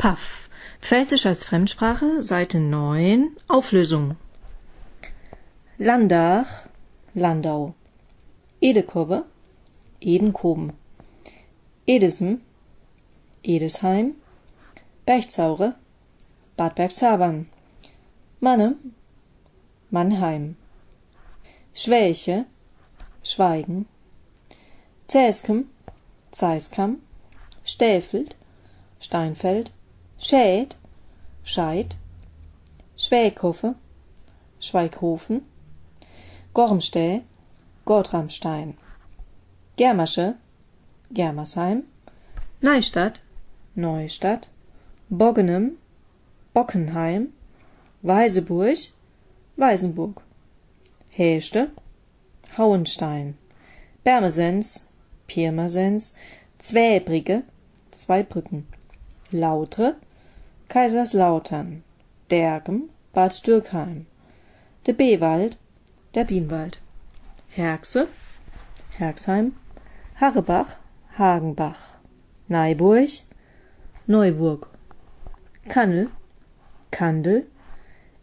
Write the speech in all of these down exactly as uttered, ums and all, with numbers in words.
Paff. Pfälzisch als Fremdsprache, Seite neun, Auflösung. Landach, Landau. Edekowwe, Edenkoben. Edesem, Edesheim. Bergzauere, Bad Bergzabern. Mannem, Mannheim. Schwäche, Schweigen. Zäskem, Zeiskam. Stäfelt, Steinfeld. Schäd, Scheid. Schwäghofe, Schweighofen. Gormstää, Gotramstein. Germersche, Germersheim. Neistadt, Neustadt. Boggenem, Bockenheim. Weiseburg, Weisenburg. Heeschte, Hauenstein. Bermesens, Pirmasens. Zwäbrigge, Zweibrücken. Lautre, Kaiserslautern. Derkem, Bad Dürkheim. De Beewald, der Bienenwald. Herxe, Herxheim. Harrebach, Hagenbach. Neiburg, Neuburg. Kannel, Kandel.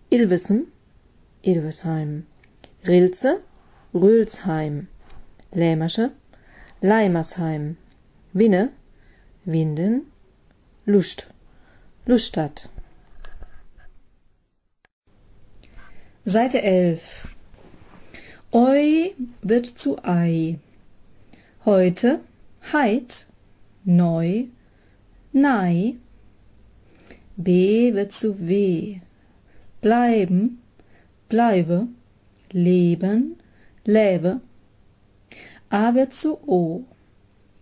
Ilvesem, Ilvesheim. Rilze, Rülzheim. Lämersche, Leimersheim. Winne, Winden. Luscht, Lustadt. Seite elf. Ei wird zu Ei. Heute, heit. Neu, nei. Be wird zu We. Bleiben, bleiwe. Leben, läwe. A wird zu O.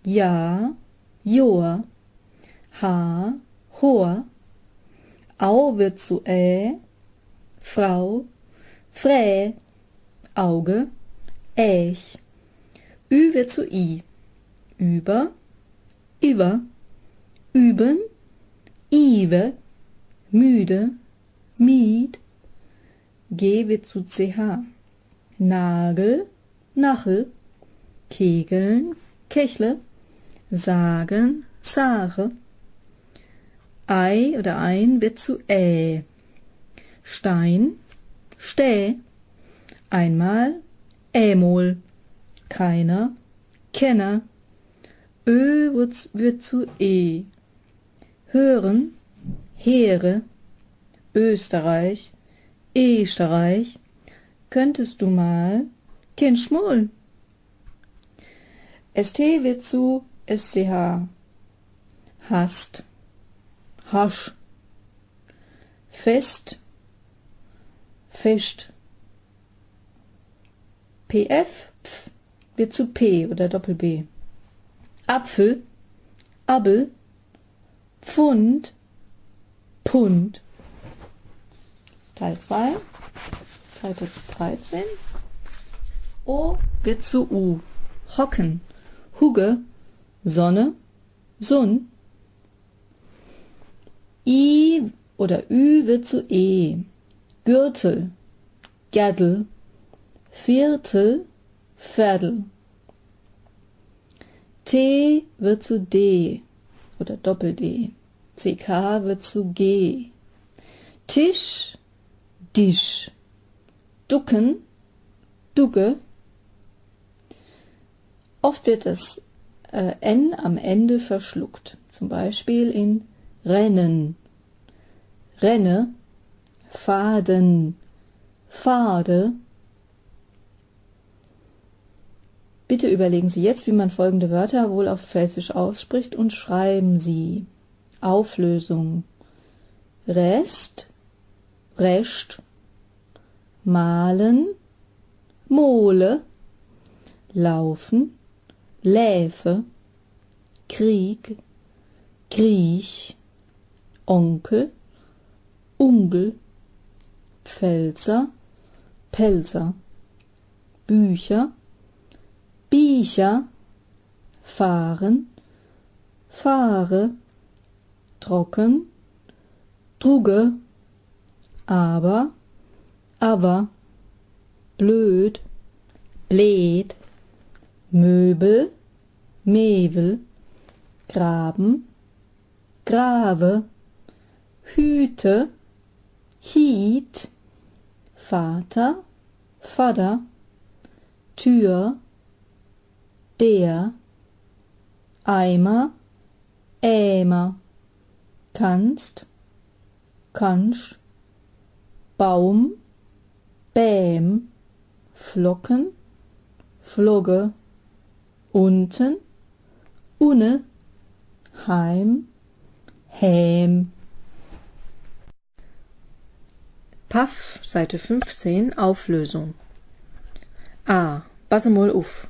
Johr, Johr. Haar, Hoor. Au wird zu Ä. Frau, Frää. Auge, Äg. Ü wird zu I. Über, iwwer. Üben, iwe. Müde, mied. G wird zu C H. Nagel, Nachel. Kegeln, Kechle. Sagen, sage. Ei oder ein wird zu Ä. Stein, Stä. Einmal, ämol. Keiner, kenner. Ö wird, wird zu E. Hören, heere. Österreich, Eesterreich. Könntest du mal? Kennsch mol? S T wird zu S C H. Hast, hasch. Fest, fescht. P F, pf, wird zu P oder Doppel-B. Apfel, Abbel. Pfund, Pund. Teil zwei, Seite dreizehn. O wird zu U. Hocken, Hugge. Sonne, Sunn. I oder Ü wird zu E. Gürtel, Gärdel. Viertel, Viertel. T wird zu D oder Doppel-D. C K wird zu G. Tisch, Disch. Ducken, Dugge. Oft wird das, äh, N am Ende verschluckt. Zum Beispiel in Rennen, Renne, Faden, Fade. Bitte überlegen Sie jetzt, wie man folgende Wörter wohl auf Pfälzisch ausspricht, und schreiben Sie. Auflösung. Rest, Rescht. Malen, mole. Laufen, läfe. Krieg, Kriech. Onkel, Ungel. Pfälzer, Pälzer. Bücher, Biecher. Fahren, fahre. Trocken, drugge. Aber, awwer. Blöd, bleed. Möbel, Mewel. Graben, grawe. Hüte, hiet, Vater, Vadder, Tür, der, Eimer, Ämer, kannst, kannsch, Baum, Bäm, Flocken, Flogge, unten, unne, heim, häm. Paff, Seite fünfzehn, Auflösung. A. Pass mal uff.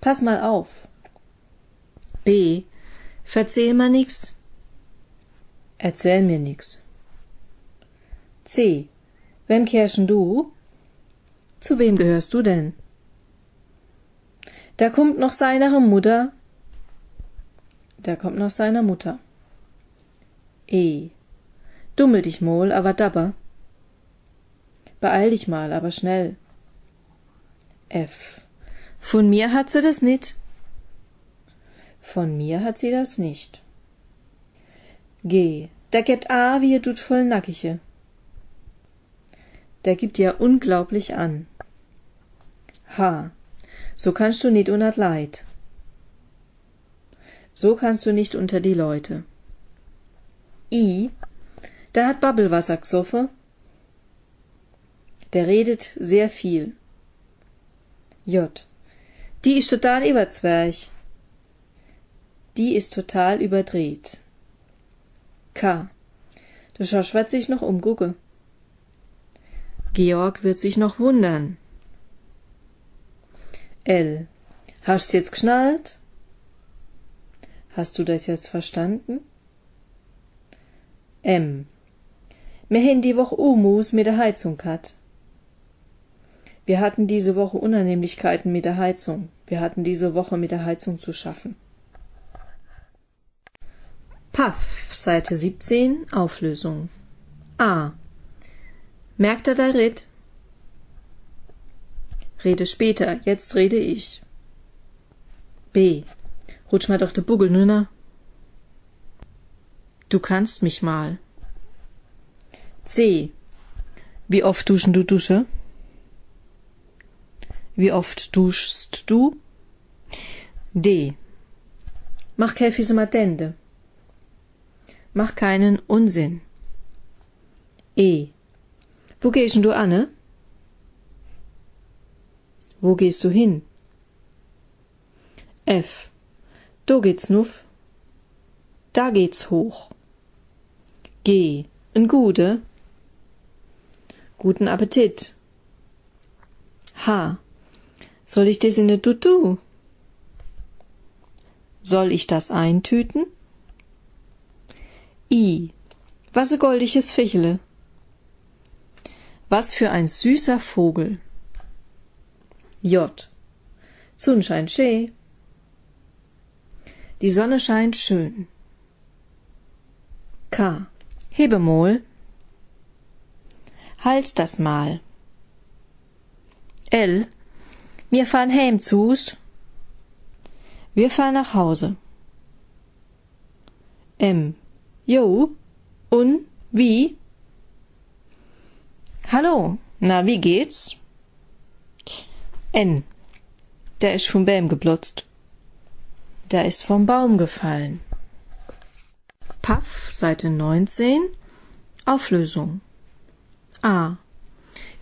Pass mal auf. B. Verzähl mer nix. Erzähl mir nix. C. Wem gheersch denn du? Zu wem gehörst du denn? Der kummt noch seinere Mudder. Der kommt nach seiner Mutter. E. Dummel dich mol, awwer dapper. Beeil dich mal, aber schnell. F. Von mir hat se das nit. Von mir hat sie das nicht. G. Der gebt a wie e Dutt voll Nackiche. Der gibt ja unglaublich an. H. So kannst du nit unner die Leit. So kannst du nicht unter die Leute. I. Der hat Babbelwasser gsoffe. Der redet sehr viel. J. Die is total iwwerzwerch. Die is total überdreht. K. De Schorsch werd sich noch umgucke. Georg wird sich noch wundern. L. Hascht's jetzt gschnallt? Hast du das jetzt verstanden? M. Mir hen die Woch Unmuß mit der Heizung ghat. Wir hatten diese Woche Unannehmlichkeiten mit der Heizung. Wir hatten diese Woche mit der Heizung zu schaffen. Paff, Seite siebzehn, Auflösung. A. Merk der dei Red? Rede später, jetzt rede ich. B. Rutsch mer doch de Buggel nunner. Du kannst mich mal. C. Wie oft duschen du dusche? Wie oft duschst du? D. Mach kee Fisematende. Mach keinen Unsinn. E. Wo gehsch denn du anne? Wo gehst du hin? F. Do geht's nuff. Da geht's hoch. G. En Gude. Guten Appetit. H. Soll ich des in de Dutt du? Soll ich das eintüten? I. Was e goldiches Viechele. Was für ein süßer Vogel. J. Sunn scheint schee. Die Sonne scheint schön. K. Hebe mol. Halt das mal. L. Mir fahren heem zus. Wir fahren nach Hause. M. Jo. Un wie? Hallo. Na, wie geht's? N. Der is vum Bäm geplotzt. Der is vom Baum gefallen. Paff, Seite neunzehn, Auflösung. A.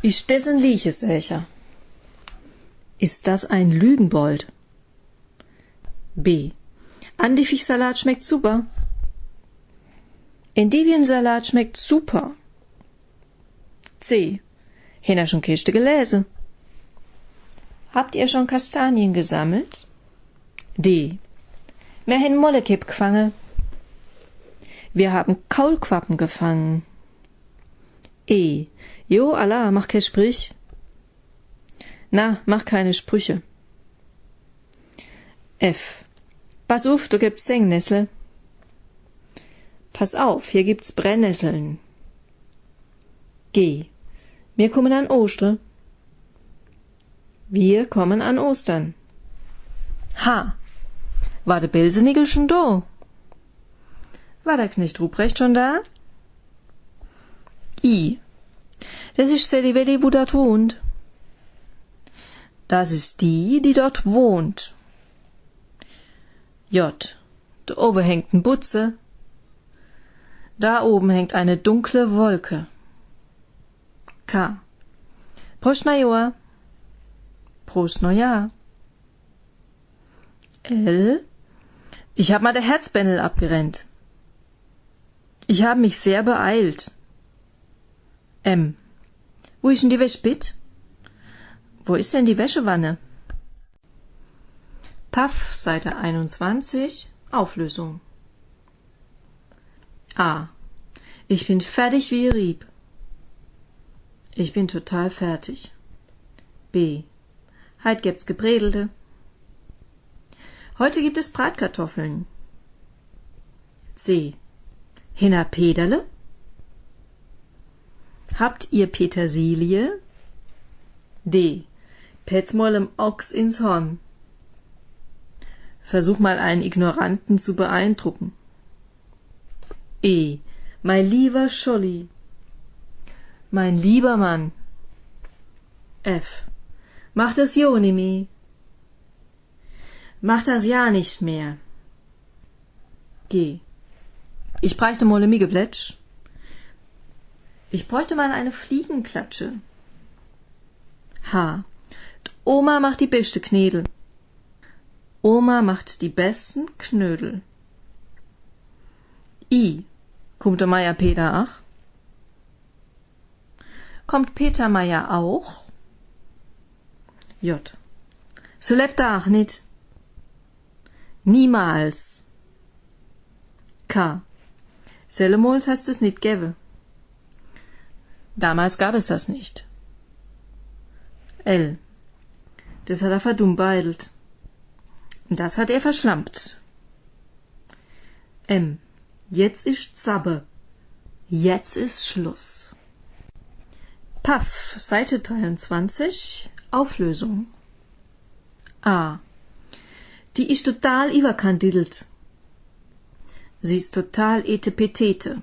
Is des en Liechesächer? Ist das ein Lügenbold? B. Andivichsalat schmeckt super. Endiviensalat schmeckt super. C. Henner schon Keschte gelese? Habt ihr schon Kastanien gesammelt? D. Mir hen Mollekepp gfange. Wir haben Kaulquappen gefangen. E. Jo, alla, mach kee Sprich. Na, mach keine Sprüche. F. Pass uff, do gibt's Sengnessle. Pass auf, hier gibt's Brennnesseln. G. Mir kummen an Oschtre. Wir kommen an Ostern. H. War de Belsenigel schon do? War der Knecht Ruprecht schon da? I. Des is selliwelli, wo dort wohnt. Das ist die, die dort wohnt. J. Do owwe hängt en Butze. Da oben hängt eine dunkle Wolke. K. Prost Neijohr. Prost Neijohr. L. Ich hab ma de Herzbännel abgerennt. Ich habe mich sehr beeilt. M. Wo is denn die Wäschbitt? Wo is denn die Wäschewanne? Paff, Seite einundzwanzig, Auflösung. A. Ich bin fertig wie e Rieb. Ich bin total fertig. B. Heit gebt's Gebrädelte. Heute gibt es Bratkartoffeln. C. Hinner Peterle? Habt ihr Petersilie? D. Petz mol em Ochs ins Horn. Versuch mal, einen Ignoranten zu beeindrucken. E. Mei liewer Scholli. Mein lieber Mann. F. Mach das jo nimmi. Mach das ja nicht mehr. G. Ich bräuchte mol e Miggeplätsch. Ich bräuchte mal eine Fliegenklatsche. H. Oma macht die beschte Knedel. Oma macht die besten Knödel. I. Kummt de Meier Peter ach? Kommt Peter Meier auch? J. Se lebt ach nit. Niemals. K. Sellemols hat's des nit gewwe. Damals gab es das nicht. L. Des hat er verdummbeidelt. Das hat er verschlampt. M. Jetzt is Zabbe. Jetzt is Schluss. Paff, Seite dreiundzwanzig, Auflösung. A. Die is total iwwerkandidelt. Sie ist total etepetete.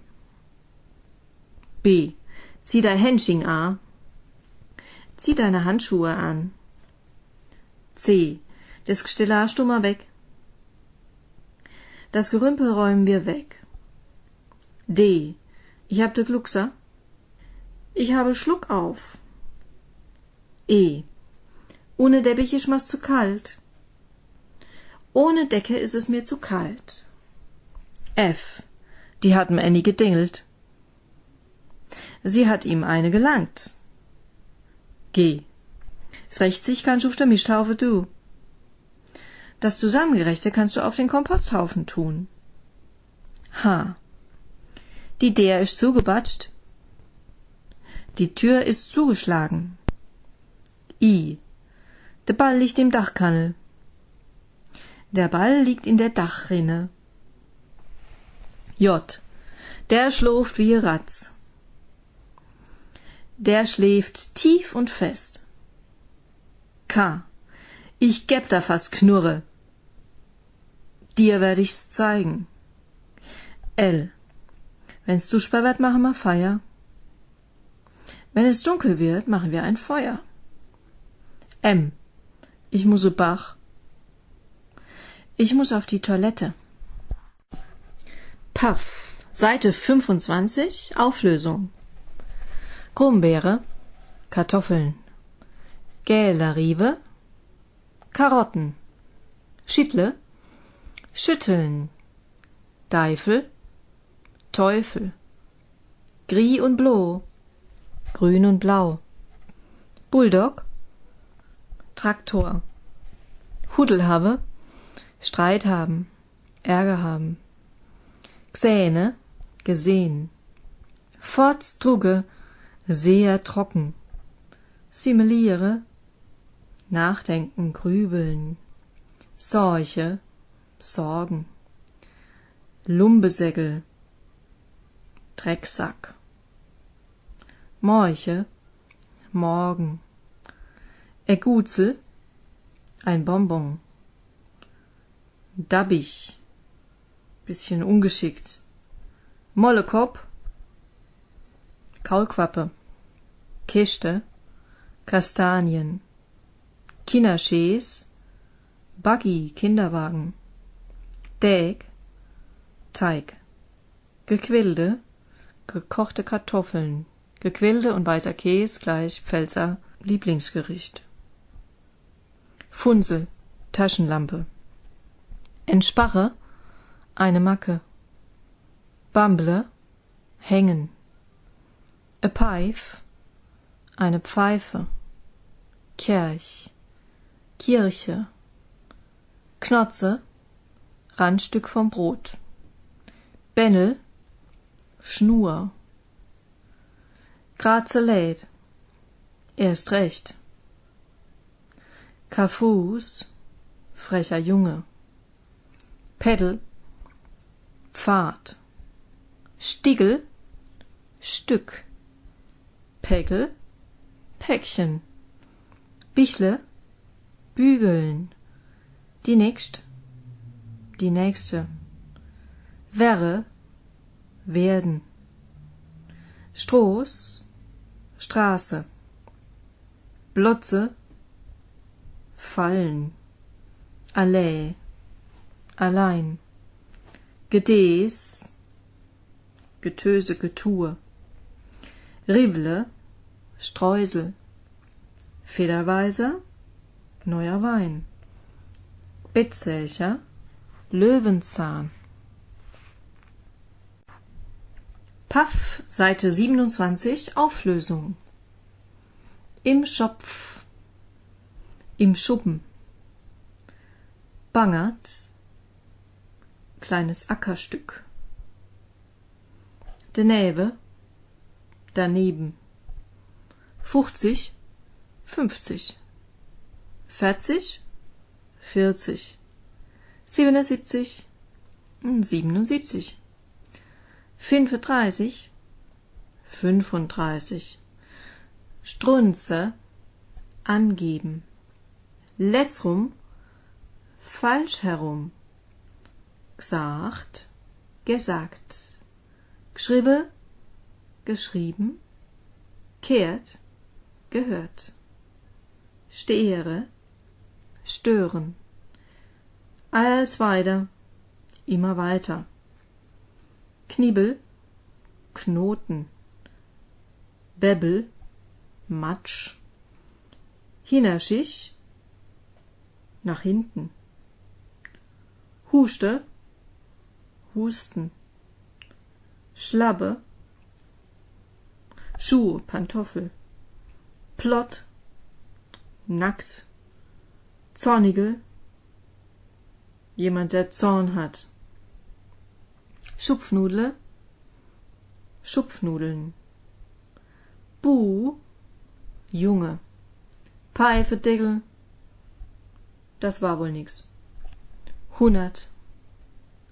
B. Zieh dei Händschuh a. Zieh deine Handschuhe an. C. Des Gestell ach du mol weg. Das Gerümpel räumen wir weg. D. Ich hab de Gluckser. Ich habe Schluckauf. E. Ohne Deppich is mer's zu kalt. Ohne Decke ist es mir zu kalt. F. Die hat em ääni gedengelt. Sie hat ihm eine gelangt. G. S Rechtzich kannsch uff de Mischthaufe du. Das Zusammengerechte kannst du auf den Komposthaufen tun. H. Die Deer is zugebatscht. Die Tür ist zugeschlagen. I. De Ball liegt im Dachkannel. Der Ball liegt in der Dachrinne. J. Der schlooft wie e Ratz. Der schläft tief und fest. K. Ich geb der was Knurre. Dir werd ich's zeigen. L. Wenn's duschber werd, mache mer Feier. Wenn es dunkel wird, machen wir ein Feuer. M. Ich muss e Bach. Ich muss auf die Toilette. Paff. Seite fünfundzwanzig, Auflösung. Grumbeere, Kartoffeln. Gäler Riewe, Karotten. Schittle, schütteln. Deifel, Teufel. Grie und blo, grün und blau. Bulldog, Traktor. Huddel hawe, Streit haben, Ärger haben. Gsehne, gesehen. Fotz drugge, sehr trocken. Simmeliere, nachdenken, grübeln. Sorche, Sorgen. Lumbesäckel, Drecksack. Morche, morgen. E Guzel, ein Bonbon. Dabbig, bisschen ungeschickt. Mollekopp, Kaulquappe, Keschte, Kastanien, Kinnerschees, Buggy, Kinderwagen, Deeg, Teig, gequellte, gekochte Kartoffeln, gequellte und weißer Käs gleich Pfälzer Lieblingsgericht. Funsel, Taschenlampe. En Sparre, eine Macke. Bambele, hängen. E Peif, eine Pfeife. Kerch, Kirche. Knotze, Randstück vom Brot. Bennel, Schnur. Grad so leed. Erst recht. Karfuß, frecher Junge. Peddel, Pfad. Stiggel, Stück. Peckel, Päckchen. Bichle, bügeln. Die nächst, die nächste. Werre, werden. Stroß, Straße. Blotze, fallen. Allee, allein. Gedees, Getöse, Getue. Riwwele, Streusel. Federweiser, neuer Wein. Bettsecher, Löwenzahn. Paff, Seite siebenundzwanzig, Auflösung. Im Schopf, im Schuppen. Bangert, kleines Ackerstück. Denewe, daneben. Fuchzig, fünfzig. Verzig, vierzig. Siebenunsiebzig, siebenunsiebzig. Fünfedreißig, fünfunddreißig. Strunze, angeben. Letzrum, falsch herum. Gsacht, gesagt. Gschriwwe, geschrieben. Gheert, gehört. Steere, stören. Als weiter, immer weiter. Knibbel, Knoten. Bebbel, Matsch. Hinnerschich, nach hinten. Huschte, husten. Schlabbe, Schuh, Pantoffel. Plott, nackt. Zornigel, jemand, der Zorn hat. Schupfnudle, Schupfnudeln. Bu, Junge. Peifedeckel, das war wohl nix. Hundert,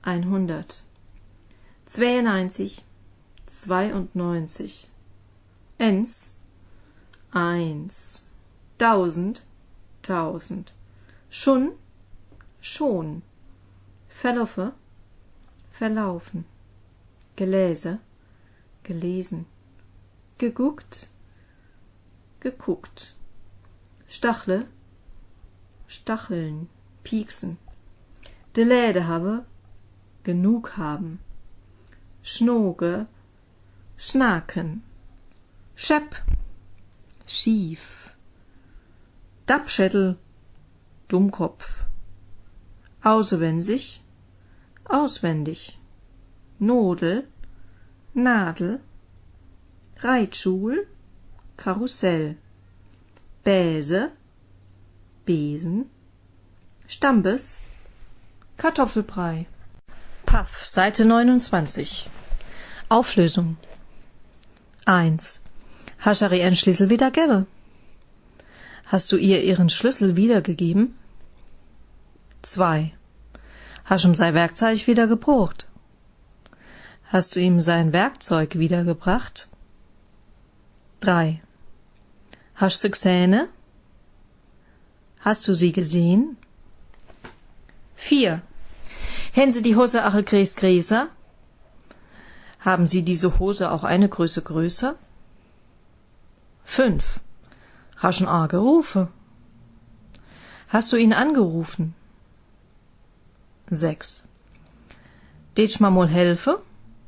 einhundert. Zweiundneunzig, zweiundneunzig. Ens, eins. Dausend, tausend. Schun, schon. Verloffe, verlaufen. Gelese, gelesen. Geguckt, geguckt. Stachle, Stacheln, pieksen. De Läde hawe, genug haben. Schnoke, schnaken. Schepp, schief. Dappschättel, Dummkopf. Ausewensich, auswendig. Nodel, Nadel. Reitschuhl, Karussell. Bäse, Besen. Stambes, Kartoffelbrei. Paff, Seite neunundzwanzig. Auflösung. Eins. Hasch er ihrn Schlissel wiedergewwe? Hast du ihr ihren Schlüssel wiedergegeben? Zwei. Hasch em sei Werkzeug wiedergebrocht? Hast du ihm sein Werkzeug wiedergebracht? Drei. Hasch se gsehne? Hast du sie gesehen? Vier. Hän se die Hose ach e Greß greßer? Haben sie diese Hose auch eine Größe größer? Fünf. Hasch en agerufe? Hast du ihn angerufen? Sechs. Deetsch ma mol helfe?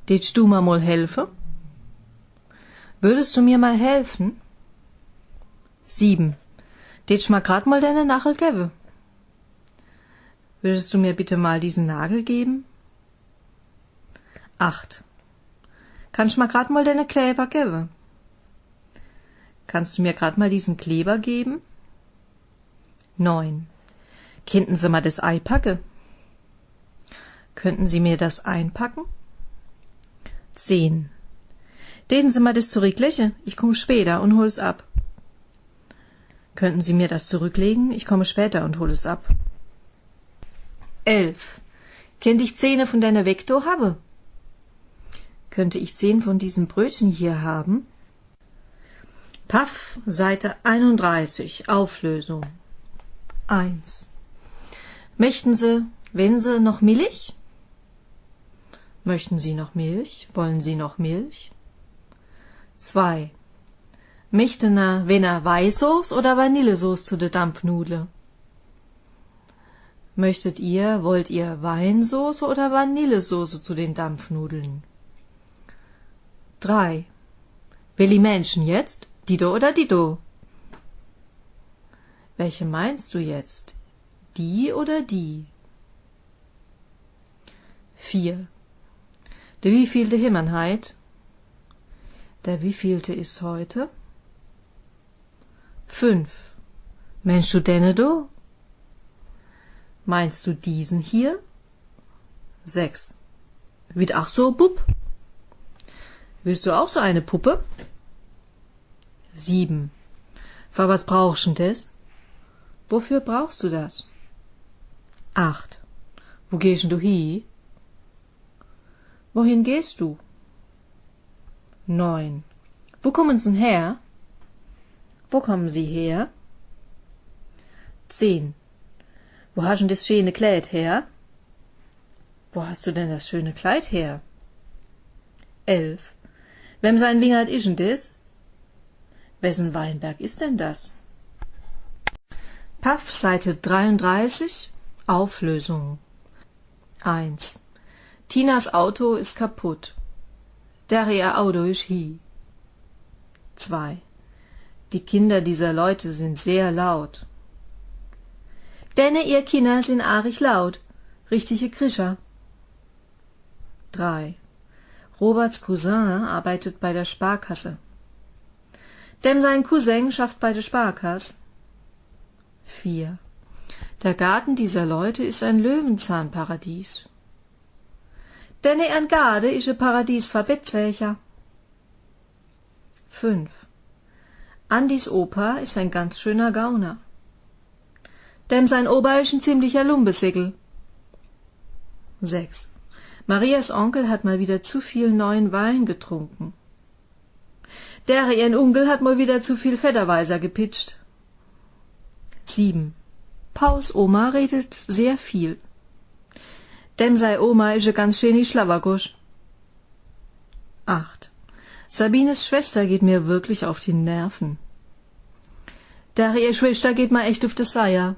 Deetsch du ma mol helfe? Würdest du mir mal helfen? Sieben. Deetsch ma grad mol denne Nachel gewwe? Würdest du mir bitte mal diesen Nagel geben? Acht. Kannsch ma grad mol denne Kleber gewwe? Kannst du mir grad mal diesen Kleber geben? Neun. Kennten Se ma des eipacke? Könnten Sie mir das einpacken? Zehn. Deeten Se ma des zurickleche? Ich komm später und hol's ab. Könnten Sie mir das zurücklegen? Ich komme später und hol es ab. Elf. Kennt ich zehne von denne Weck do hawwe? Könnte ich zehn von diesen Brötchen hier haben? Paff, Seite einunddreißig, Auflösung. Eins. Möchten Se, wenn Se, noch Milch? Möchten Sie noch Milch? Wollen Sie noch Milch? Zwei. Möchte na, wenn er Weißsoß oder Vanillesoß zu de Dampfnudle? Möchtet ihr, wollt ihr Weinsoße oder Vanillesoße zu den Dampfnudeln? Drei. Welli Menschen jetzt? Die do oder die do? Welche meinst du jetzt? Die oder die? Vier. De wievielte hemmer heit? Der wievielte is heute? Fünf. Meinst du denne do? Meinst du diesen hier? Sechs. Willsch ach so e Pupp? Willst du auch so eine Puppe? Sieben. Für was brauchst du des? Wofür brauchst du das? Acht. Wo gehst du hie? Wohin gehst du? Neun. Wo kommen Sie her? Wo kommen Sie her? Zehn. Wo hast du des schöne Kleid her? Wo hast du denn das schöne Kleid her? Elf. Wem sein Wingert is denn des? Wessen Weinberg ist denn das? Paff, Seite dreiunddreißig, Auflösung. Eins. Tinas Auto is kaputt. Dere ihr Auto is hie. Zwei. Die Kinder dieser Leute sind sehr laut. Denne ihr Kinner sin arig laut. Richtige Krischer. Drei. Roberts Cousin arbeitet bei der Sparkasse. Dem sein Cousin schafft bei der Sparkasse. Vier. Der Garten dieser Leute ist ein Löwenzahnparadies. Denne ihr Garde is e Paradies für Bettsecher. Fünf. Andis Opa ist ein ganz schöner Gauner. Dem sein Opa is en ziemlicher Lumpeseckel. Sechs. Marias Onkel hat mal wieder zu viel neuen Wein getrunken. Dere ihren Unkel hat mal wieder zu viel Fedderweiser gepitscht. Sieben. Pauls Oma redet sehr viel. Dem sei Oma is e ganz schöni Schlawwergosch. Acht. Sabines Schwester geht mir wirklich auf die Nerven. Dere ihr Schwester geht ma echt uf de Seier.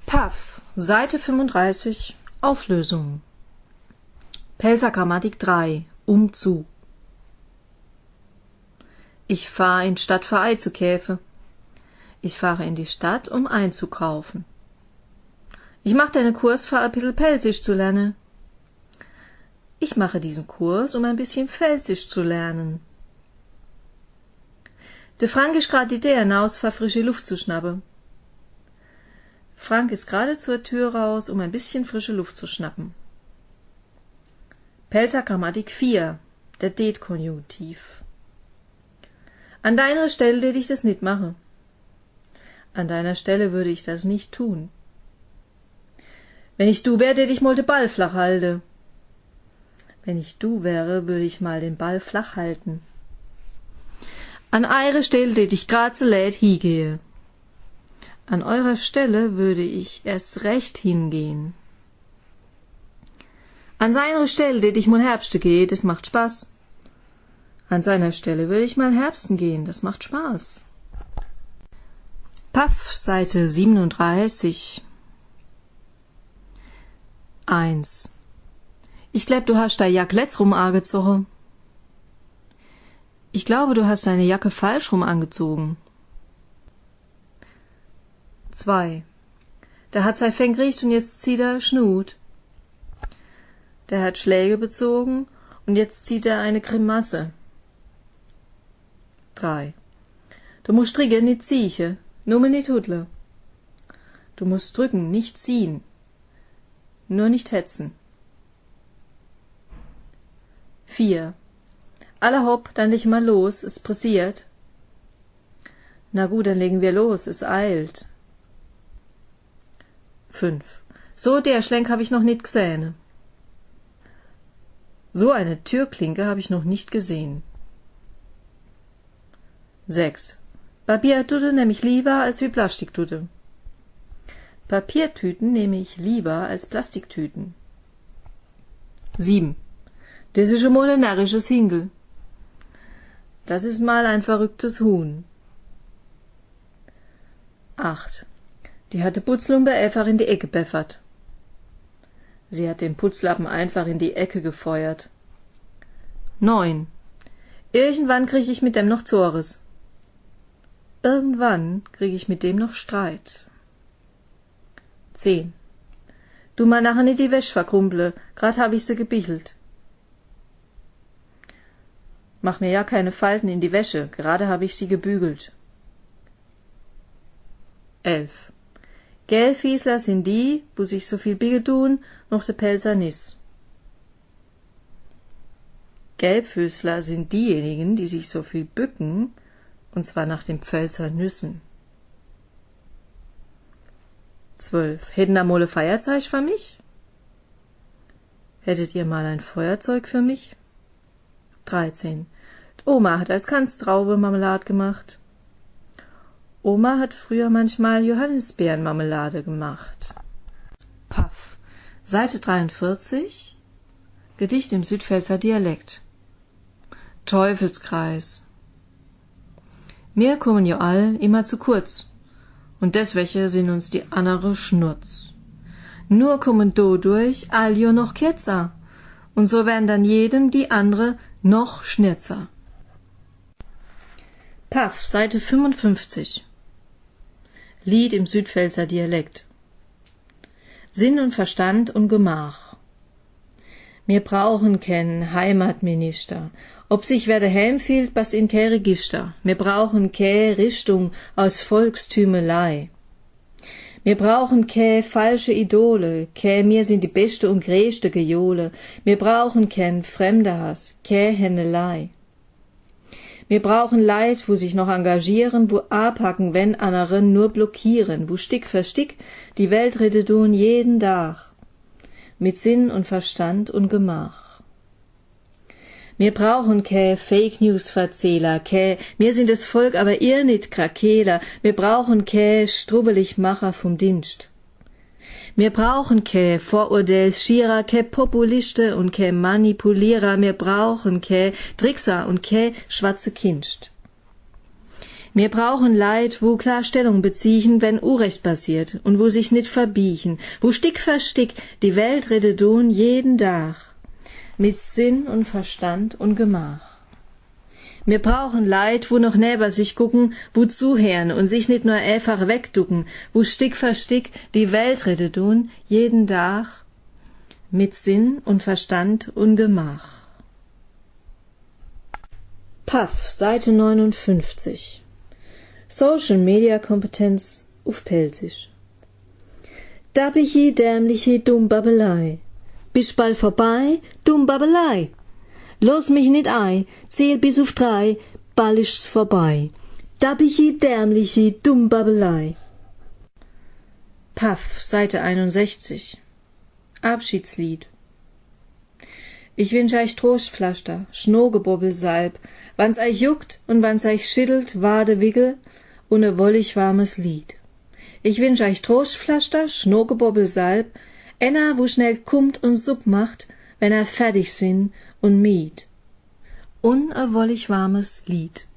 Paff, Seite fünfunddreißig, Auflösung. Pälzer Grammatik drei, Umzug. Ich fahr in Stadt, für eizukäfe. Ich fahre in die Stadt, um einzukaufen. Ich mach denne Kurs, für e bissel Pälzisch zu lerne. Ich mache diesen Kurs, um ein bisschen Pfälzisch zu lernen. De Frank is grad die Deer naus, für frische Luft zu schnappe. Frank ist gerade zur Tür raus, um ein bisschen frische Luft zu schnappen. Pälzer Grammatik vier, der Deet-Konjunktiv. An deiner Stelle deet ich des nit mache. An deiner Stelle würde ich das nicht tun. Wenn ich du wär, deet ich mol de Ball flach halte. Wenn ich du wäre, würde ich mal den Ball flach halten. An eire Stell deet ich grad so leet hiegehe. An eurer Stelle würde ich erst recht hingehen. An seiner Stell deet ich mol herbschte gehe, des macht Spaß. An seiner Stelle würde ich mal herbsten gehen, das macht Spaß. Paff, Seite siebenunddreißig. Eins. Ich glaub, du hast dei Jack letz rum agezoge. Ich glaube, du hast deine Jacke falsch rum angezogen. Zwei. Der hat sei Fäng kriegt und jetzt zieht er Schnut. Der hat Schläge bezogen und jetzt zieht er eine Grimasse. Drei. Du musst dricke, nit zieche, nur nit huddle. Du musst drücken, nicht ziehen, nur nicht hetzen. Vier. Alla hopp, dann leg mal los, es pressiert. Na gut, dann legen wir los, es eilt. Fünf. So Derschlänk hab ich noch nit gesehne. So eine Türklinke hab ich noch nicht gesehen. Sechs. Papiertüte nehm ich lieber als wie Plastikdüte. Papiertüten nehme ich lieber als Plastiktüten. Sieben. Des is emol e närrisches Hinkel. Das ist mal ein verrücktes Huhn. Acht. Die hat de Putzlumpe einfach in die Ecke beffert. Sie hat den Putzlappen einfach in die Ecke gefeuert. Neun. Irgendwann krieg ich mit dem noch Zores. Irgendwann krieg ich mit dem noch Streit. Zehn. Du ma nache nit die Wäsch verkrumple, grad hab ich se gebichelt. Mach mir ja keine Falten in die Wäsche, gerade hab ich sie gebügelt. Elf. Gelbfüßler sind die, wo sich so viel bicke tun, noch de Pälzer Niss. Gelbfüßler sind diejenigen, die sich so viel bücken, und zwar nach den Pfälzer Nüssen. Zwölf. Hätten da mol e Feierzeich für mich? Hättet ihr mal ein Feuerzeug für mich? Dreizehn. Oma hat als Kanz Traubemarmelad gemacht. Oma hat früher manchmal Johannisbeerenmarmelade gemacht. Paff. Seite dreiundvierzig. Gedicht im südpfälzer Dialekt. Teufelskreis. Mir kommen jo all immer zu kurz. Und deswege sind uns die annere Schnurz. Nur kommen dodurch all jo noch kürzer. Und so werden dann jedem die annere noch schnürzer. Paff, Seite fünfundfünfzig. Lied im südpfälzer Dialekt. Sinn und Verstand und Gemach. Mir brauchen ken Heimatminister, ob sich wer daheim fühlt, passt in kä Register. Mir brauchen kä Richtung aus Volkstümelei. Mir brauchen kä falsche Idole, kä mir sind die beschte und greeschte Gejohle. Mir brauchen ken Fremdehass, kä Hennelei. Mir brauchen Leit, wo sich noch engagieren, wo apacken, wenn annere nur blockieren, wo Stick für Stick die Welt rette tun, jeden Tag. Mit Sinn und Verstand und Gemach. Mir brauchen kä Fake-News-Verzähler, kä „Mir sind das Volk, aber ihr nit“ Krakeeler. Mir brauchen kä Struwweligmacher vom Dienst. Mir brauchen kä Vorurteilsschierer, kä Populiste und kä Manipulierer. Mir brauchen kä Trickser und kä schwarze Kinscht. Mir brauchen Leit, wo klar Stellung beziechen, wenn Urecht passiert, und wo sich nit verbiechen, wo Stick für Stick die Welt rette tun, jeden Tag, mit Sinn und Verstand und Gemach. Mir brauchen Leit, wo noch neber sich gucken, wo zuhören und sich nit nur einfach wegducken, wo Stick für Stick die Welt rette tun, jeden Tag, mit Sinn und Verstand und Gemach. Paff, Seite neunundfünfzig. Social Media Kompetenz uff Pälzisch. Dappichi, dämlichi Dummbabbelei. Bisch bald vorbei, Dummbabbelei. Loss mich nit ei, zähl bis uff drei, ball isch's vorbei. Dappichi, dämlichi Dummbabbelei. Paff, Seite einundsechzig. Abschiedslied. Ich wünsch eich Troschtpflaschter, Schnogebobbelsalb, wann's eich juckt und wann's eich schittelt, Wadewickel und e wollig warmes Lied. Ich wünsch eich Troschtpflaschter, Schnogebobbelsalb, enner, wo schnell kummt und Supp macht, wenn er fertig sin und mied. Un e wollig warmes Lied.